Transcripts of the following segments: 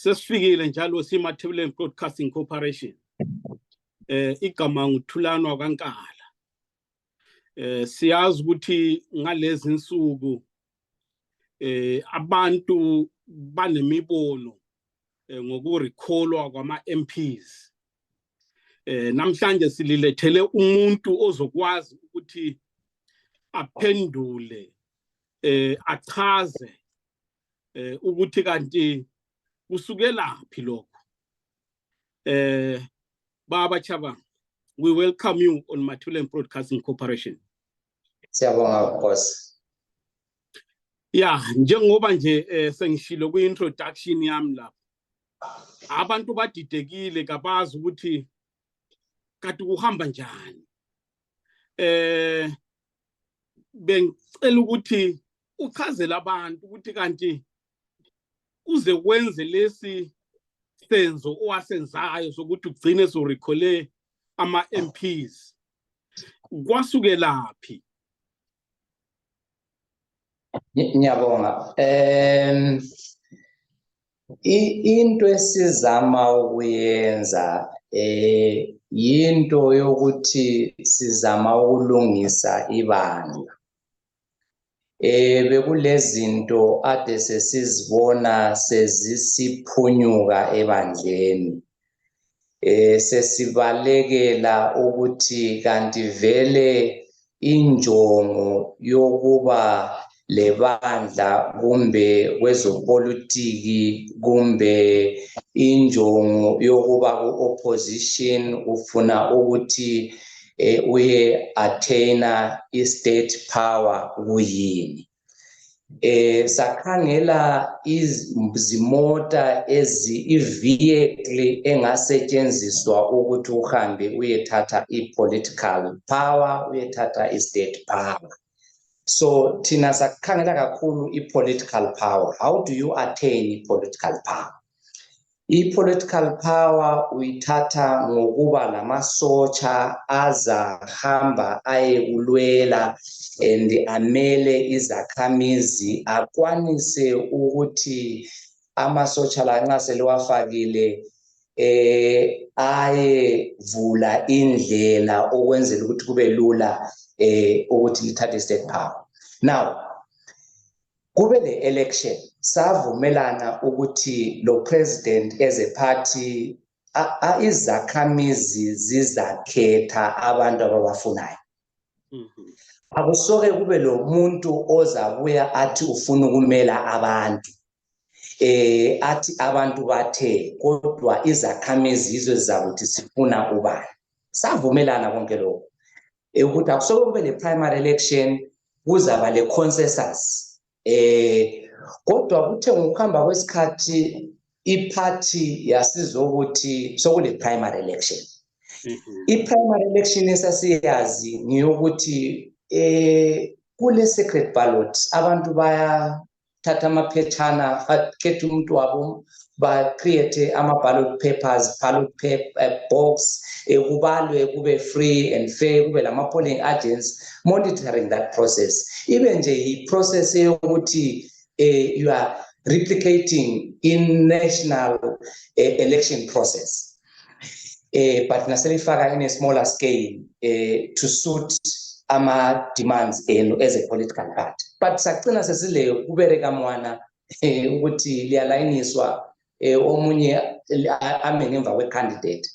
Sesifikile njalo Matabeleland Broadcasting Corporation. Igama nguthulanwa kaNkala. Siyazi ukuthi ngalezi insuku abantu banemibono ngokurecallwa kwama MPs. Namhlanje sililethele umuntu ozokwazi ukuthi aphendule achaze ukuthi kanti kusukela phi lokho. Baba Tshabangu, we welcome you on Matabeleland Broadcasting Corporation. Siyabonga Nkosi. Yeah, njengoba nje sengishilo kwi-introduction yami lapha. Abantu badidekile kabazi ukuthi kanti kuhamba njani. Bengicela ukuthi uchazele abantu ukuthi kanti uze kwenze lesi senzo owasenzayo sokuthi ugcine so recall ama MPs. Kwasukela phi? Ngiyabonga. Into esizama ukuyenza yinto yokuthi sizama ukulungisa ibandla. Bekulezinto ade sesizibona sezisiphunyuka ebandleni. Sesibalekela ukuthi kanti vele injongo yokuba lebandla kumbe kwezopolitiki kumbe injongo yokuba ku-opposition ufuna ukuthi uye attaina i-state power kuyini. Sakhangela izimota i-vehicle engasetshenziswa ukuthi uhambe uyethatha i-political power, uyethatha i-state power. So thina sakhangela kakhulu i-political power. How do you attain i-political power? I-political power uyithatha ngokuba lamasotsha azahamba ayekulwela and amele izakhamizi akwanise ukuthi amasotsha la nxa seliwafakile ayevula indlela okwenzela ukuthi kube lula ukuthi lithathe state power. Now kube le election savumelana ukuthi lo president as a party izakhamizi zizakhetha abantu ababafunayo. Akusoke kube lo muntu ozabuya athi ufuna ukumela abantu athi abantu bathe kodwa izakhamizi izo zizakuthi sifuna ubani. Savumelana konke lokho ukuthi akusoke kube le primary election kuzaba le consensus. Kodwa kuthe ngokuhamba kwesikhathi iparty yasizokuthi sokule primary election. I-primary election esasiyazi ngiyokuthi kule secret ballot abantu bayathatha amaphetshana bakhetha umuntu wabo ba-create ama-ballot papers, ballot box, kubalwe kube free and fair, kube lama-polling agents monitoring that process. Even nje i-process yokuthi you are replicating in national election process. But naselifaka in a smaller scale to suit ama demands as a political party. But sagcina sesile kubereka mwana ukuthi liyalayiniswa omunye ame ngemva kwe-candidate.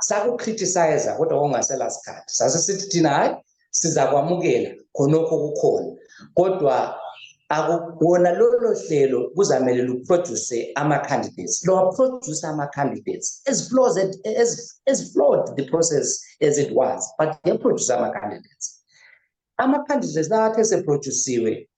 Saku-criticize kodwa ongasela sikhathi. Sasisithi thina hayi sizakwamukela khonokho kukhona. Kodwa akubona lolo hlelo kuzamele luproduce ama-candidates. Lo produce ama-candidates as flawed the process as it was, but they produce ama-candidates. Ama-candidates lathi eseproduciwe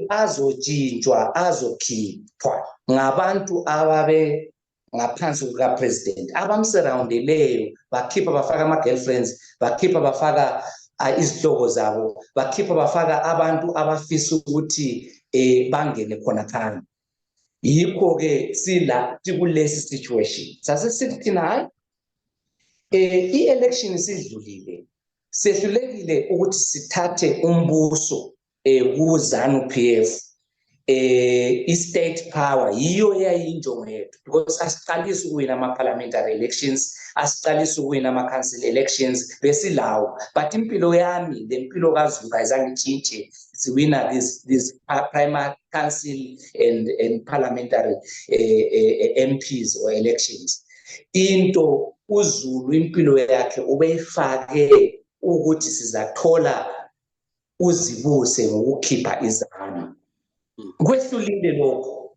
azotshintshwa azokhipha ngabantu ababe ngaphansi kuka-president abamsurroundeleyo bakhipha bafaka ama-girlfriends bakhipha bafaka izihlobo zabo bakhipha bafaka abantu abafisa ukuthi bangene khona khona. Yikho-ke sila kulesi situation sasisithi thina hayi i-election isidlulile sehlulekile ukuthi sithathe umbuso ku-ZANU-PF state power yiyo yayinjongo yethu, because asiqalisa ukuwina ama-parliamentary elections, asiqalisa ukuwina ama-council elections besilawo, but impilo yami le mpilo kaZungu ayizange itshintshe. Siwina these primary council and parliamentary MPs or elections. Into uZulu impilo yakhe ubeyifake ukuthi sizathola uzibuse ngokukhipha izanu. Kwehlulile lokho.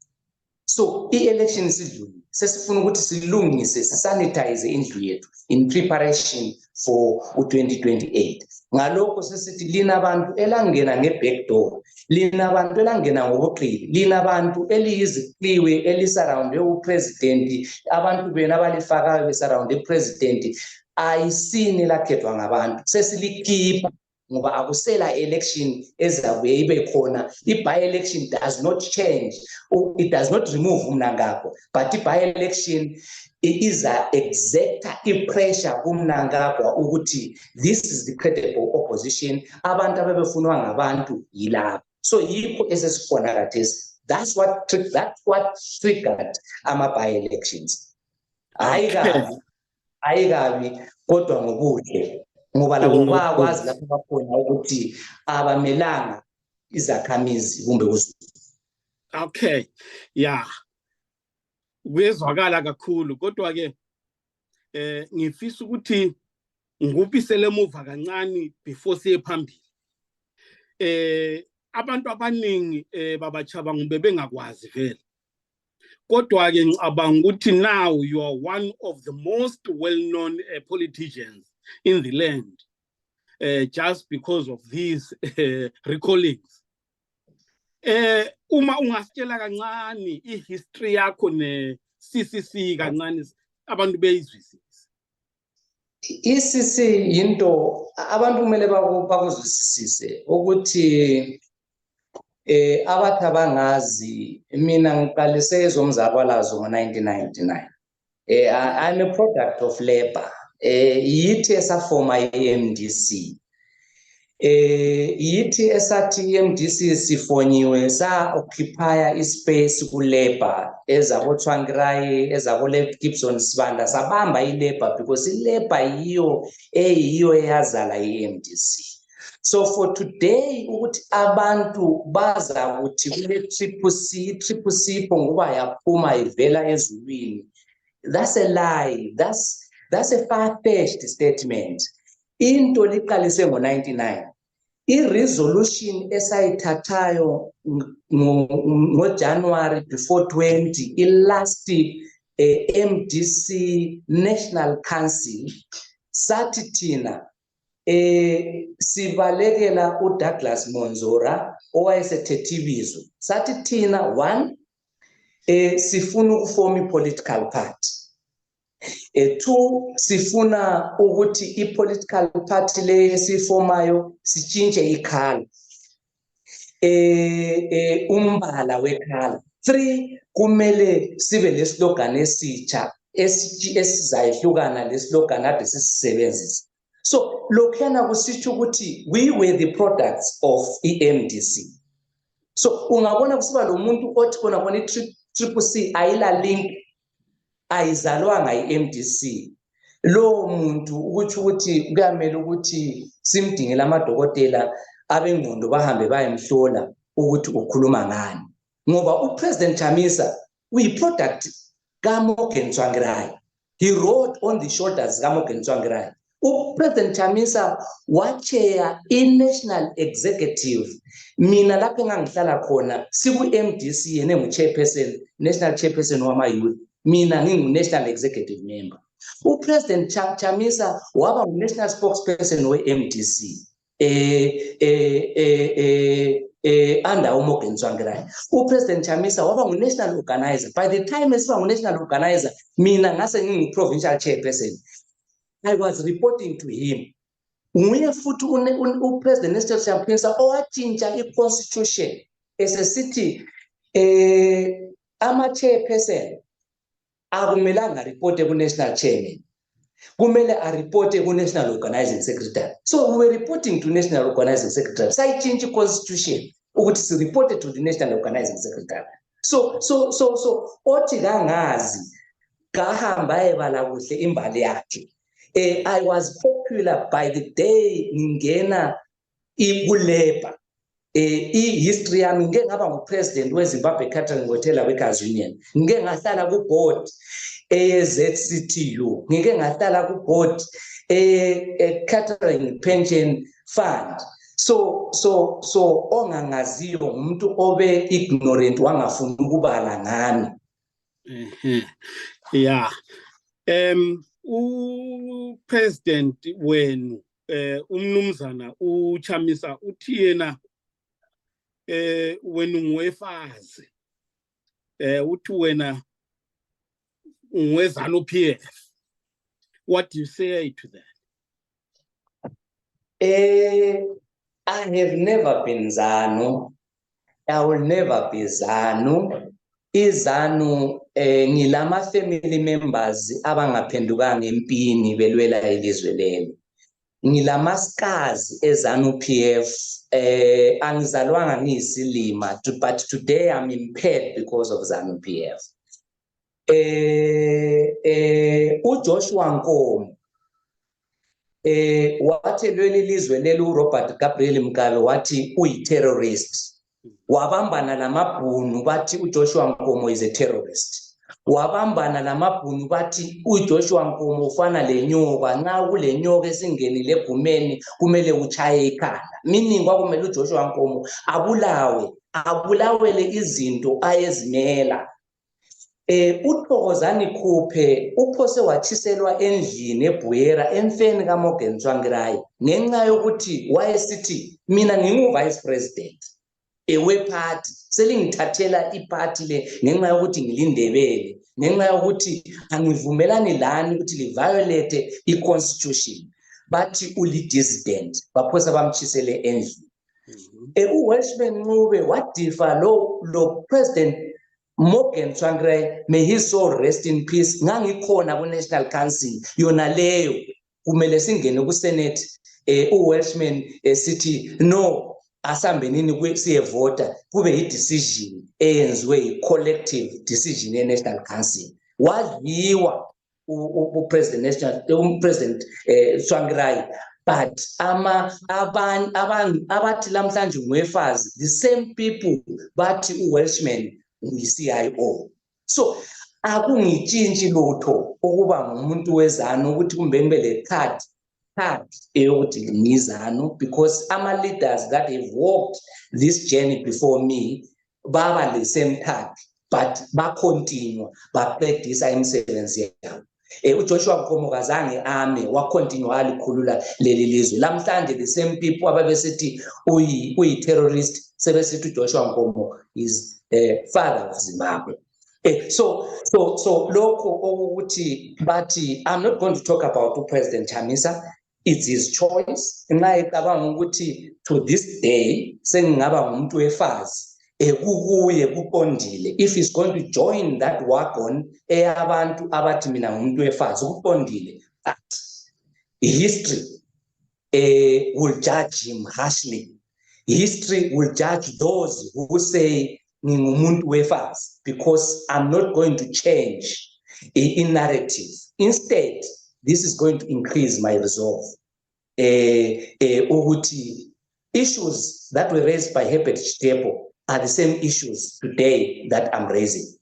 So i-election sidlule sesifuna ukuthi silungise, sanitize indlu yethu in preparation for u-2028. Ngalokho sesithi lina abantu elangena nge-back door, lina abantu elangena ngobuqili, lina abantu eliyizikliwe elisarounde upresident, abantu bena abalifakayo besarounde upresident, ayisini lakhethwa ngabantu, sesilikhipha ngoba akusela election ezabuye ibe khona. I-by-election does not change, it does not remove umnangagwa, but i-by-election is exacta i-pressure kumnangagwa ukuthi this is the credible opposition, abantu abebefunwa ngabantu yilapho. So yikho esesikhona kathesi. That's what triggered ama-by-elections. Ayikabi kodwa ngobuhle, ngoba labo bakwazi lapho bakhona ukuthi abamelanga izakhamizi kumbe uZulu. Okay, yeah, kuyezwakala kakhulu, kodwa ke ngifisa ukuthi ngikubisele emuva kancane before siye phambili. Abantu abaningi baba Tshabangu bebengakwazi vele, kodwa ke ngicabanga ukuthi now you are one of the most well-known politicians in the land, just because of these recallings. Uma ungasitshela kancane i-history yakho ne-CCC kancane abantu beyizwisise. I-CCC yinto abantu kumele bakuzwisise ukuthi abathi abangazi, mina ngiqalise ezomzabalazo ngo-1999. I'm a product of labor. Yithi esafoma i-MDC. Yithi esathi i-MDC sifonyiwe sa-occupya ispace ku-labor, ezabo Tsvangirai, ezabo Gibson Sibanda, sabamba i-labor because i-labor yiyo eyazala i-MDC. So for today, ukuthi abantu baza ukuthi kule triple C ngoba yaphuma ivela ezulwini, that's a lie. That's a far-fetched statement. Into liqalise ngo-99. I-resolution esayithathayo ngo-January before 20, i-last MDC National Council, sathi thina sibalekela uDouglas Monzora owayesethethe ibizo. Sathi thina, one, sifuna ukufoma i-political party. Two, sifuna ukuthi i-political party le sifomayo sichinje ikhala, umbala wekhala. Three, kumele sibe leslogan esitsha esizayihlukana leslogan ade sisebenzisa. So lokhana kusitsho ukuthi we were the products of i-MDC. So ungabona kusiba lo muntu othi khona i-triple C ayila link, ayizalwanga i-MDC. Lo muntu ukuthi kuyamele ukuthi simdingele amadokotela abengqondo bahambe bayemhlola ukuthi ukhuluma ngani, ngoba uPresident Chamisa uyi-product kaMorgan Tsvangirai. He rode on the shoulders kaMorgan Tsvangirai. uPresident Chamisa wacheya i-national executive. Mina lapho engangihlala khona siku-MDC yena engu-chairperson, national chairperson wama-youth, mina ngingu-national executive member. uPresident Chamisa waba ngu-national spokesperson we-MDC under uMorgan Tsvangirai. uPresident Chamisa waba ngu-national organizer. By the time esiba ngu-national organizer, mina ngase ngingu-provincial chairperson. I was reporting to him. Nguye futhi uPresident Nelson Chamisa owachinja i-constitution esesithi ama-chairperson akumelanga reporte ku-national chairman, kumele reporte ku-national organizing secretary. So we were reporting to national organizing secretary. Sayichinja i-constitution ukuthi si reported to the National Organizing Secretary. So othi kangazi kahamba ebala kuhle imbali yakhe. I was popular by the day ngingena ikuleba. History yami ngeke ngaba ngupresident weZimbabwe Catering Hotel Workers Union, ngeke ngahlala ku board ZCTU, ngeke ngahlala ku board catering pension fund. So ongangaziyo umuntu obe ignorant wangafuni ukubala ngami. Yeah. President wenu umnumzana uChamisa uthi yena wena ungwefazi uthi wena ungwezanu PF. What do you say to that? I have never been ZANU. I will never be ZANU. IZANU ngilama family members abangaphendukanga empini belwela ilizwe lelo. Ngilama scars eZANU PF. Angizalwanga ngiyisilima, but today I'm impaired because of ZANU PF. uJoshua Nkomo wathi leli lizwe lelo Robert Mugabe wathi uyi-terrorist. Wabambana namabhunu bathi uJoshua Nkomo is a terrorist. Wabambana namabhunu bathi uJoshua Nkomo ufana lenyoka, nxa kule nyoka esingenile egumeni kumele uchaye ikhanda. Meaning kwakumele uJoshua Nkomo abulawele izinto ayezimela. Uthokozani Khuphe uphose watshiselwa endlini eBuyera emfeni kaMorgan Tsvangirai ngenxa yokuthi wayesithi mina ngingu-vice president we-party selingithathela iparty le ngenxa yokuthi ngilindebele, ngenxa yokuthi angivumelani lani ukuthi li-violate i-constitution, bathi uli-dissident baphosa bamtshisele endlini. U-Welshman Ncube wadifa lo president Morgan Tsvangirai, may his soul rest in peace. Ngangikhona ku-National Council yona leyo kumele singene ku-Senate. U-Welshman sithi no asambenini siyevota kube i-decision eyenziwe i-collective decision ye-National Council. Wadliwa u-President Tsvangirai, but abathi lamhlanje ngwefazi, the same people bathi u-Welshman uyi-CIO. So akungitshintshi lutho ukuba ngumuntu wezanu ukuthi kumbe ngibe le card eyokuthi ngizanu, because ama-leaders that have walked this journey before me baba the same card, but bacontinue baqedisa imisebenzi yabo. uJoshua Nkomo kazange ame wacontinue alikhulula leli lizwe. Lamhlanje the same people ababesithi uyi-terrorist sebesithi uJoshua Nkomo is father of Zimbabwe. So lokho okuthi bathi I'm not going to talk about President Chamisa. It's his choice. Nxa ecabanga ukuthi to this day sengingaba ngumuntu wefazi kukuye kuqondile. If he's going to join that wagon abantu abathi mina ngumuntu wefazi kuqondile, but history will judge him harshly. History will judge those who say ningumuntu wefazi, because I'm not going to change in narrative. Instead, this is going to increase my resolve. Issues that were raised by Herbert Chitepo are the same issues today that I'm raising.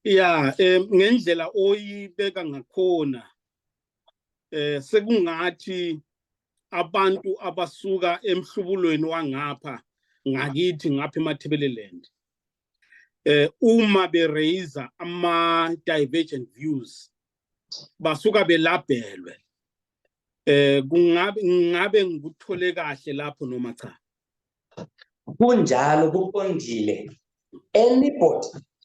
Yeah, ngendlela oyibeka ngakhona sekungathi abantu abasuka emhlubulweni wangapha ngakithi ngapha eMatabeleland uma beraise ama divergent views basuka belabhelwe. Kungabe ngikuthole kahle lapho noma cha? Kunjalo kuqondile.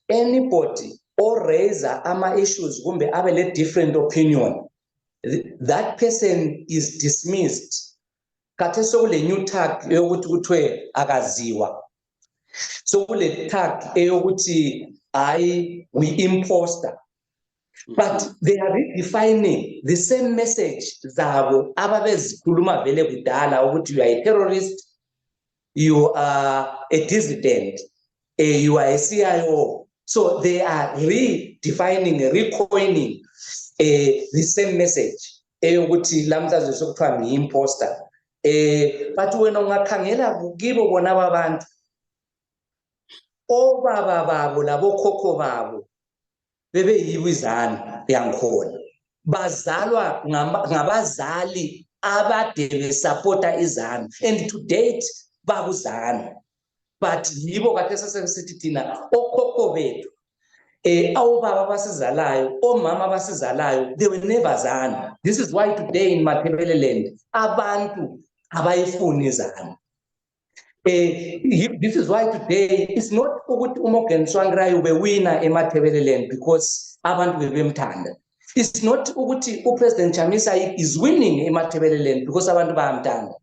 Anybody or raise ama issues kumbe abe le different opinion, that person is dismissed. Khathe sokule new tag eyokuthi kuthiwe akaziwa. Sokule tag eyokuthi we imposter. But they are redefining the same message zabo ababezikhuluma vele kudala ukuthi you are a terrorist, you are a dissident, you are a CIO. So they are redefining, recoining the same message. Ukuthi lamhla sokuthiwa ngi-imposter. But wena ungakhangela kibo bona abantu, obaba babo labokhokho babo bebe yiwizana yangikhona, bazalwa ngabazali abade besupporta izana, and to date bakuzana. But yibo kade sesisithi thina okhokho bethu awubaba basizalayo, omama basizalayo, they were never zana. This is why today in Matabeleland abantu abayifuni izana. This is why today it's not ukuthi uMorgan Tsvangirai ube winner eMatabeleland because abantu bebemthanda. It's not ukuthi uPresident Chamisa is winning eMatabeleland because abantu bayamthanda.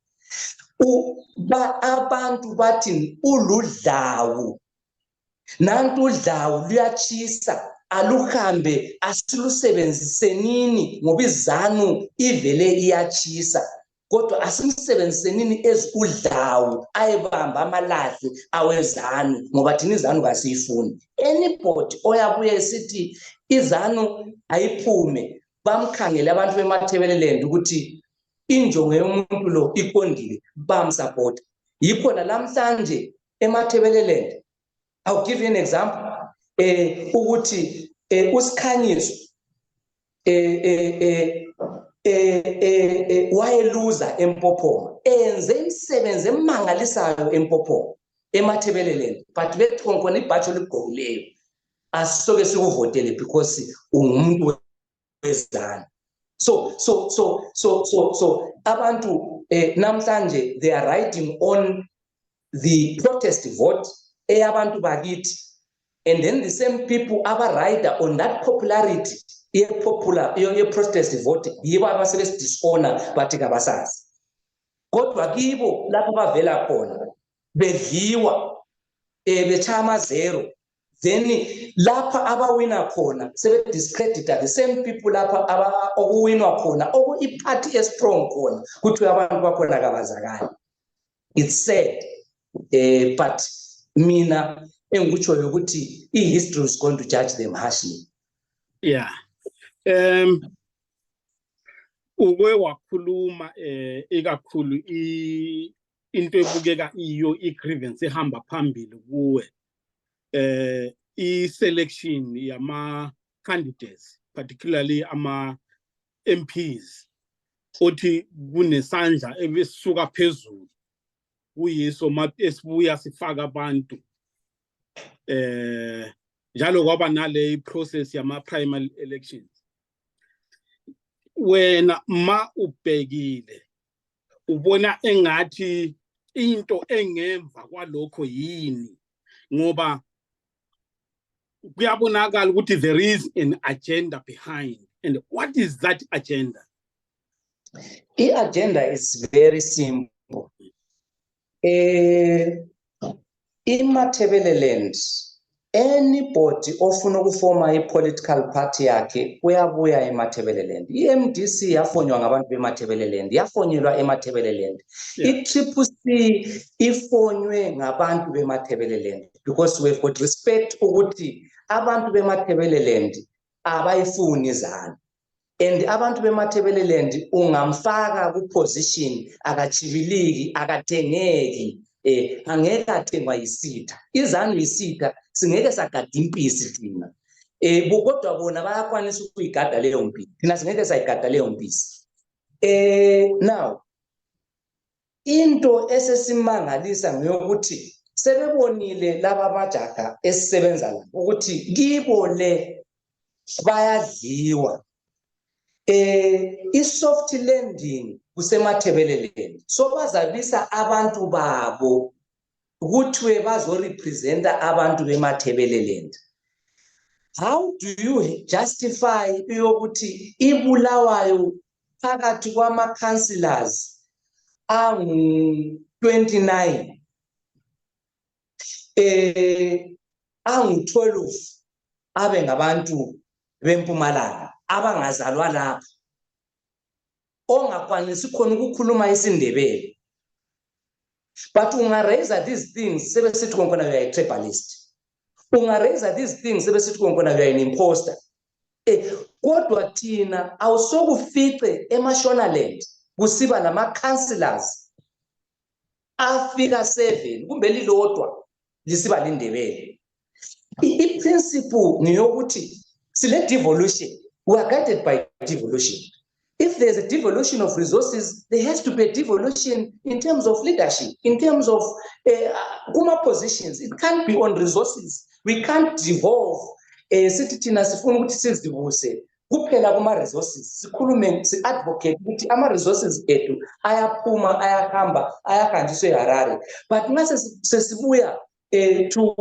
Abantu bathi uludlawu, nantu udlawu luyachisa, aluhambe asilusebenzisenini ngoba izanu ivele iyachisa. Kodwa asimsebenzisenini ezudlawu ayebamba amalahle awezanu ngoba thina izanu kasiyifuni. Anybody oyabuye esithi izanu ayiphume, bamkhangele abantu beMatabeleland ukuthi injongo yomuntu lo iqondile, bamsupport. Yikho namhlanje eMatabeleland, I'll give you an example. Ukuthi uSikhanyiso wayeluza eMpophoma, enze imisebenzi emangalisayo eMpophoma eMatabeleland, but bethi khona ibhathi oligqokileyo asisoke sikuvotele because ungumuntu wezana. So abantu namhlanje they are riding on the protest vote eyabantu bakithi, and then the same people aba-rider on that popularity ye-protest vote yibo abasebesidiskona bathi kabasazi. Kodwa kibo lapho bavela khona bedliwa betshaya amazero, then lapha abawina khona sebediscredita the same people lapha okuwinwa khona iphathi estrong khona kuthi abantu bakhona kabazakali. It's sad, but mina engikutshoyo ukuthi history is going to judge them harshly. Yeah. Uke wakhuluma ekakhulu into ebukeka iyo i-grievance ehamba phambili kuwe i-selection yama-candidates, particularly ama-MPs, othi kunesandla ebesisuka phezulu kuyiso esibuya sifaka abantu njalo kwaba nale process yama-primary elections. Wena ma ubhekile ubona engathi into engemva kwalokho yini, ngoba kuyabonakala ukuthi there is an agenda behind, and what is that agenda? The agenda is very simple. In Matabeleland, anybody ofuna ukufoma i-political party yakhe uyabuya eMatabeleland. I-MDC yafonywa ngabantu beMatabeleland, yafonyelwa eMatabeleland. I-CCC ifonywe ngabantu beMatabeleland because we've got respect ukuthi abantu beMatabeleland abayifuni izana. And abantu beMatabeleland ungamfaka ku-position akachibiliki, akathengeki, angeke athengwa yisitha. Izanu yisitha singeke sagada impisi thina. Kodwa bona bayakwanisa ukuyigada leyo mpisi, thina singeke sayigada leyo mpisi. Now into esesimangalisa ngeyokuthi sebebonile laba amajaga esisebenza la ukuthi kibo le bayadliwa. I-soft landing kuseMatabeleland, so bazabisa abantu babo ukuthi bazorepresenta abantu beMatabeleland. How do you justify ukuthi ibulawayo phakathi kwama-councillors angu-29 angu-12 abe ngabantu beMpumalanga abangazalwa lapha, ongakwanisi khona ukukhuluma isiNdebele? But ungaraise these things, sebesithi konkona you are a tribalist. Ungaraise these things, sebesithi konkona you are an imposter. Kodwa thina awusokufice eMashonaland kusiba nama-councillors afika 7 kumbe lilodwa lisiba lindebele. I-principle ngiyokuthi sile devolution, we are guided by devolution. If there's a devolution of resources, there has to be a devolution in terms of leadership, in terms of positions. It can't be on resources. We can't devolve sithi thina sifuna ukuthi sizivuse kuphela kuma resources. Sikhulume si-advocate ukuthi ama-resources ethu ayaphuma, ayahamba, ayahanjiswe eHarare. But mase sesibuya to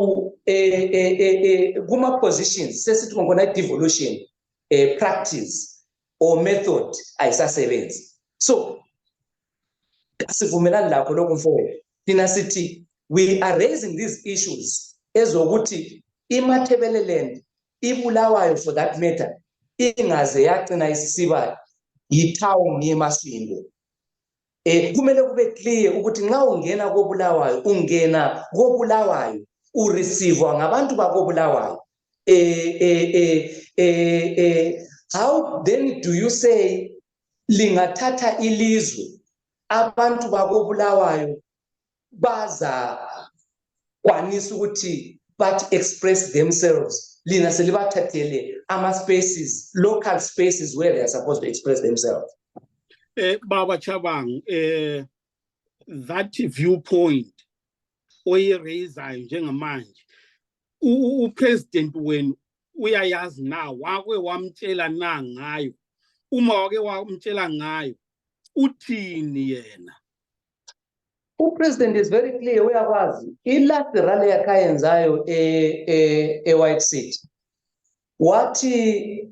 kuma positions, sesithi ngona devolution practice or method ayisasebenzi. So asivumelani lakho lokho mfowethu. Thina sithi we are raising these issues ezokuthi iMatabeleland ibulawayo for that matter ingaze yagcina isisiba yitown yeMasvingo. Kumele kube clear ukuthi nxa ungena kobulawayo ungena kobulawayo ureceivewa ngabantu bakobulawayo. How then do you say lingathatha ilizwe abantu bakobulawayo baza kwanisa ukuthi but express themselves? Lina selibathathele ama spaces, local spaces where they are supposed to express themselves. Baba Tshabangu, that viewpoint oyiraisayo njengamanje upresident wenu uyayazi na wake wamtshela na ngayo, uma wake wamtshela ngayo uthini yena? President is very clear, uyakwazi ilast rally yakayenzayo White City wathi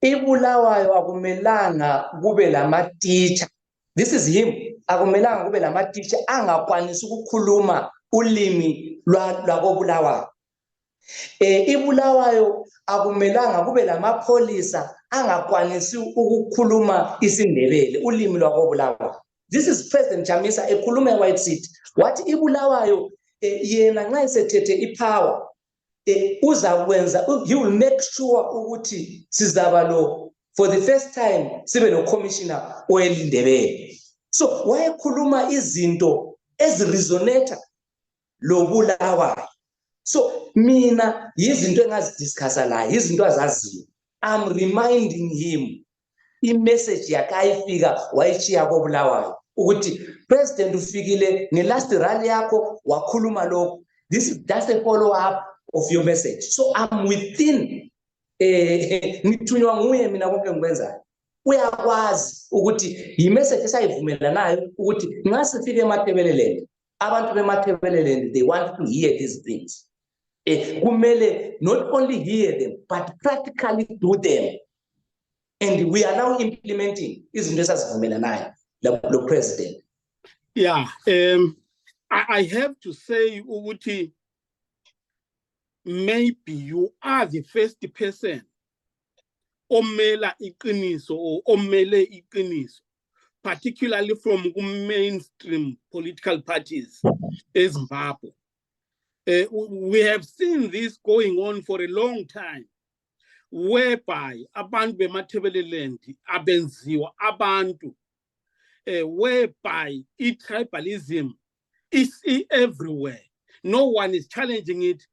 ibulawayo akumelanga kube lama teacher. This is him. Akumelanga kube lama teacher angakwanisi ukukhuluma ulimi lwakobulawayo. Ibulawayo akumelanga kube lamapholisa angakwanisi ukukhuluma isiNdebele ulimi lwakobulawayo. This is President Chamisa ekhuluma eWhite City. Wathi ibulawayo yena nxa esethethe ipower uzakwenza, he will make sure ukuthi sizaba lo for the first time sibe lo commissioner oelindebele. So wayekhuluma izinto eziresonate lobulawayo. So mina yizinto engazidiscussa la, yizinto azaziyo. I'm reminding him i-message yakhe ayifika wayichiya kobulawayo ukuthi president ufikile ngelast rally yakho wakhuluma lokho. This is just a follow up of your message. So I'm within ngithunywa nguye mina konke ngikwenzayo. Uyakwazi ukuthi i-message esayivumelanayo ukuthi nxa sifike eMatabeleland, abantu beMatabeleland they want to hear these things. Kumele not only hear them but practically do them. And we are now implementing izinto esazivumelanayo lo president. Yeah, I have to say ukuthi maybe you are the first person omela iqiniso or omele iqiniso, particularly from mainstream political parties in Zimbabwe. We have seen this going on for a long time, whereby abantu beMatabeleland abenziwa abantu, whereby tribalism is everywhere. No one is challenging it.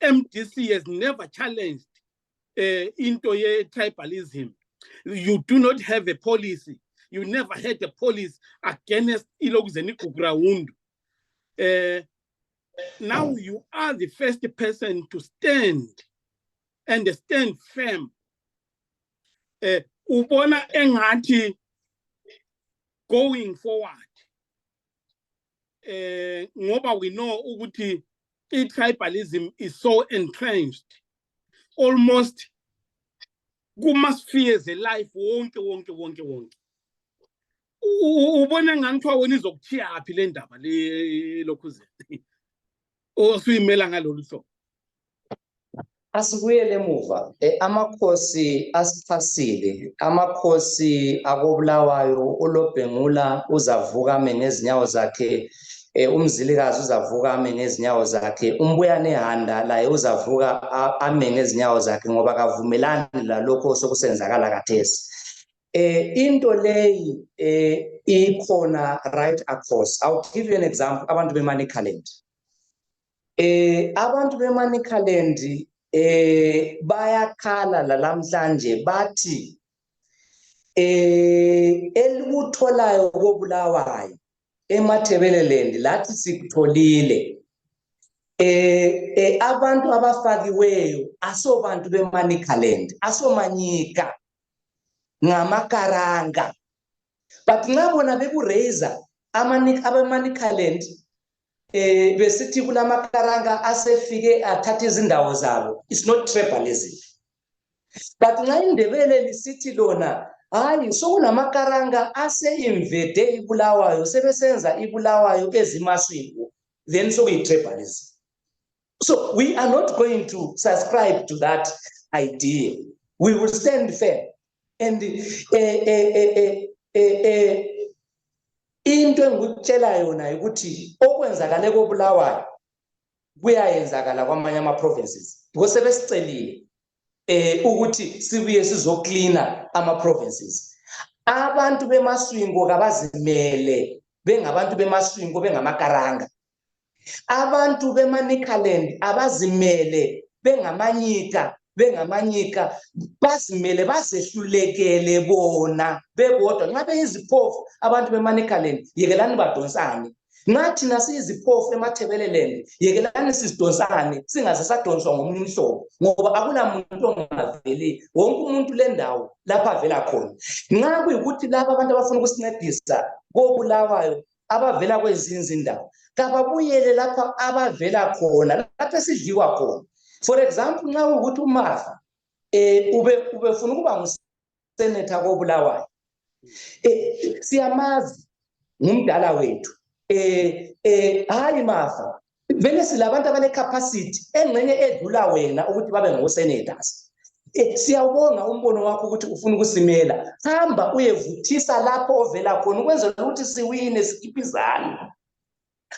MDC has never challenged into tribalism. You do not have a policy. You never had a policy against ilokuzeni kuground. Now you are the first person to stand and stand firm. Ubona engathi going forward. Ngoba we know ukuthi tribalism is so entrenched, almost kuma-spheres life wonke. Ubona ngani wena izokuthiya aphi le ndaba le lokhuzeni osuyimela ngalolu hlobo? Asibuyele emuva. Amakhosi asichasile, amakhosi akobulawayo uLobhengula uzavuka ame ngezinyawo zakhe, umzilikazi uzavuka ame ngezinyawo zakhe, umbuyane ehanda laye uzavuka ame ngezinyawo zakhe ngoba kavumelani lalokho osokusenzakala khathesi. Into leyi ikhona right across. I'll give you an example. Abantu beManicaland. Abantu beManicaland bayakhala lalamhlanje bathi elikutholayo kobulawayo eMatabeleland lathi sikutholile. Abantu abafakiweyo asobantu beManicaland, asomanyika ngamakaranga. But nxa bona bekuraiser abeManicaland besithi kulamakaranga asefike athatha izindawo zabo, it's not tribalism. But nxa iNdebele lisithi lona hayi sokunamakaranga ase-invade ibulawayo sebesenza ibulawayo ezimaswingo, then sokuyi-tribalism. So we are not going to subscribe to that idea. We will stand firm. And into engikutshela yona ukuthi okwenzakale kobulawayo kuyayenzakala kwamanye ama-provinces because sebesicelile ukuthi sibuye sizoklina ama-provinces. Abantu bemaswingo kabazimele bengabantu bemaswingo bengamakaranga. Abantu beManicaland abazimele bengamanyika bazimele bazehlulekele bona bebodwa. Nxa beyiziphofu abantu beManicaland yekelani badonsane, nathi nasiyiziphofu eMatabeleland yekelani sizidonsane singaze sadonswa ngomunye umhlobo ngoba akulamuntu ongaveli, wonke umuntu lendawo lapha avela khona. Nxa kuyikuthi laba abantu abafuna ukusincedisa kobulawayo abavela kwezinye izindawo kababuyele lapha abavela khona, lapha esidliwa khona. For example, nxa ukuthi uMartha ubefuna ukuba ngusenator kobulawayo, siyamazi ngumdala wethu, hayi Martha vele silabantu abane-capacity engxenye edlula wena ukuthi babe ngo-senators. Siyawubonga umbono wakho ukuthi ufuna ukusimela, hamba uyevuthisa lapho ovela khona ukwenzela ukuthi siwine sikiphizane.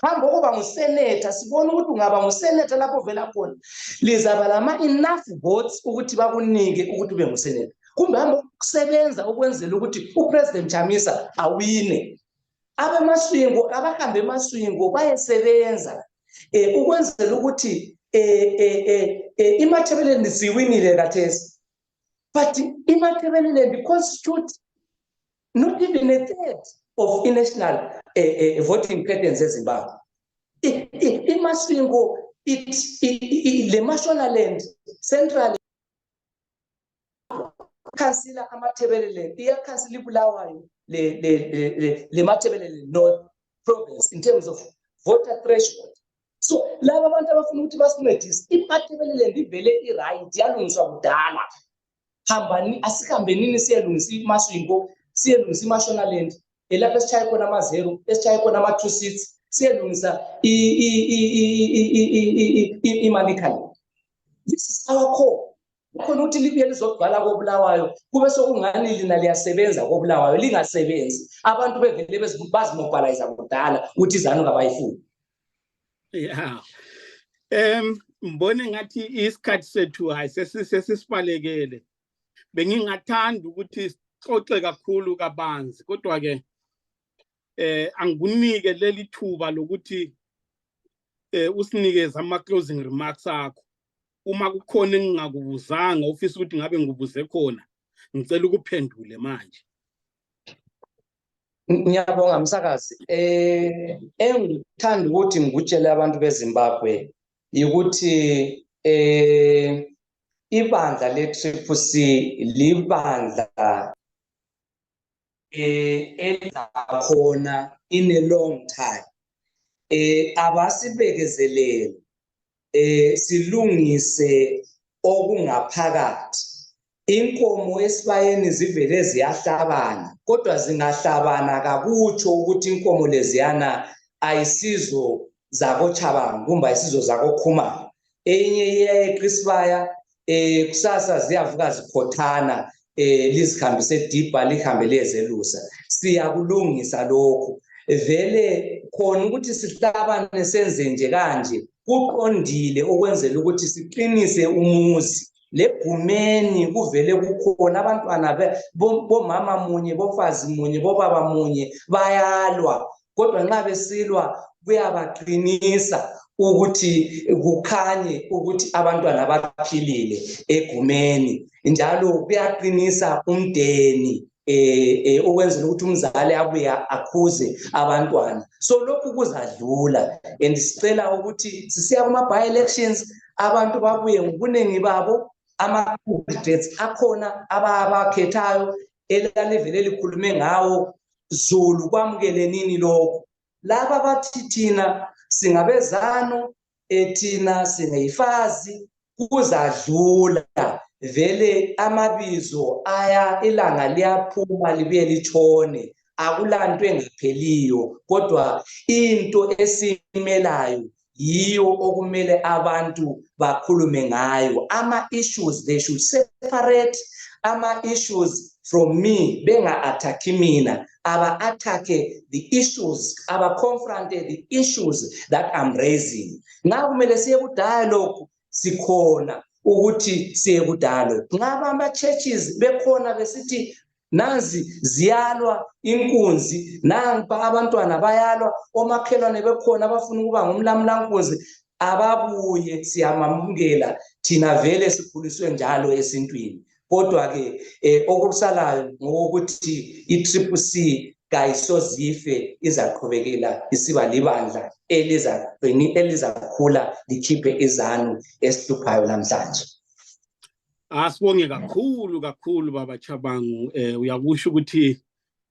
Hamba ukuba ngusenator, sibona ukuthi ungaba ngusenator lapho ovela khona lizaba lama enough votes ukuthi bakunike ukuthi ube ngusenator. Kumbe hamba ukusebenza ukwenzela ukuthi uPresident Chamisa awine. Abemaswingo abahambe emaswingo bayesebenza ukwenzela ukuthi iMatabeleland siwinile khathesi. But iMatabeleland constitute not even a third of national voting patterns eZimbabwe. Imaswingo le Mashonaland central kansila aMatabeleland iyakhansila ibulawayo le Matabeleland North province in terms of voter threshold. So laba abantu abafuna ukuthi basincedise iMatabeleland ivele i-right yalungiswa kudala. Hambani asihambenini siyalungisa imaswingo, siyalungisa iMashonaland lapha esitshaye khona ama-0, esitshaye khona ama-2 seats, siyalungisa iManicaland. This is our core. Khona ukuthi libuye lizokubhala kobulawayo kube sokungani lina liyasebenza kobulawayo lingasebenzi, abantu bevele bazimobilize kudala ukuthi izanu kabayifuni. Yeah. Mbone ngathi isikhathi sethu hayi sesisibalekele. Bengingathanda ukuthi sixoxe kakhulu kabanzi kodwa ke angunike leli thuba lokuthi usinikeze ama closing remarks akho. Uma kukhona engingakubuzanga ufisa ukuthi ngabe ngibuze khona ngicela ukuphendule manje. Ngiyabonga msakazi. Engithanda ukuthi ngikutshele abantu beZimbabwe ukuthi ibandla le-TCC libandla elizakhona in a long time. Abasibekezelele silungise okungaphakathi. Inkomo esibayeni zivele ziyahlabana kodwa zingahlabana kakutsho ukuthi inkomo leziyana ayisizo zako Tshabangu kumbe ayisizo zako Khumalo. Enye iyeqa isibaya kusasa ziyavuka zikhothana lizihambise edibha lihambe liyezelusa. Siyakulungisa lokho vele khona ukuthi sihlabane senze nje kanje kuqondile okwenzela ukuthi siqinise umuzi legumeni kuvele kukhona abantwana bomama munye bofazi munye bobaba munye bayalwa kodwa nxa besilwa kuyabaqinisa ukuthi kukhanye ukuthi abantwana baphilile egumeni njalo kuyaqinisa umndeni ukwenzela ukuthi umzali abuye akhuze abantwana. So lokhu kuzadlula and sicela ukuthi sisiya kuma by elections abantu babuye ngobunengi babo ama-candidates akhona abakhethayo elalevele likhulume ngawo Zulu kwamukelenini lokho laba bathi thina singabezano thina singayifazi kuzadlula vele amabizo aya ilanga liyaphuma libuye litshone akulanto engapheliyo kodwa into esimelayo yiyo okumele abantu bakhulume ngayo. Ama-issues they should separate ama-issues from me benga-attack mina aba-attacke the issues aba-confronte the issues that I'm raising. Nxa kumele siye ku-dialogue sikhona ukuthi siye ku-dialogue. Nxa ama-churches bekhona besithi nanzi ziyalwa inkunzi nampa abantwana bayalwa omakhelwane bekhona abafuna ukuba ngumlamulankunzi ababuye siyamamukela thina vele sikhuliswe njalo esintwini kodwa ke okusalayo ngokuthi i-CCC kayisozife izaqhubekela isiba libandla elizakhula likhiphe izanu esihluphayo namhlanje. Asibonge kakhulu baba Tshabangu uyakusho ukuthi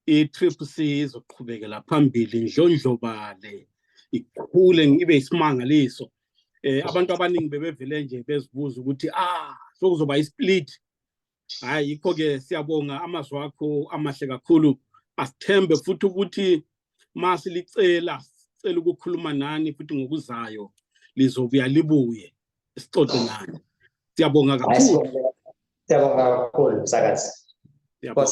i-CCC izoqhubekela phambili ndlondlobale ikhule ibe isimangaliso abantu abaningi bebevele nje bezibuza ukuthi sokuzoba isplit hayi yikho ke siyabonga amazwi akho amahle kakhulu asithembe futhi ukuthi masilicela sicela ukukhuluma nani futhi ngokuzayo lizobuya libuye sixoxe nani. Siyabonga kakhulu. Siyabonga kakhulu msakazi. Siyabonga.